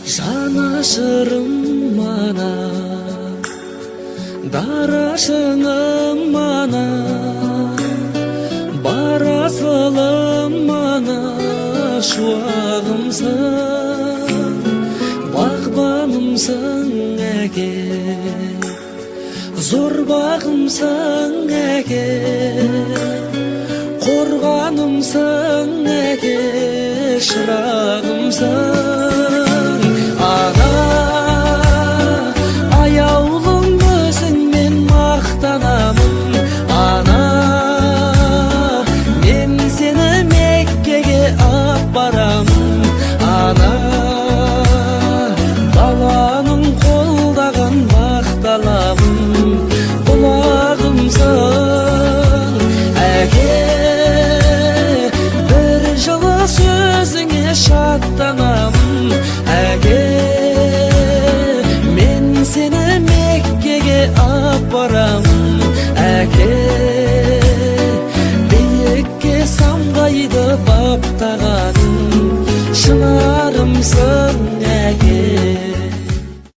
Жанашырым ана, дара шыңым ана, бар асылым ана, шуағымсың, бағбанымсың, әке, зор бағымсың, әке, қорғанымсың, әке, шырағымсың.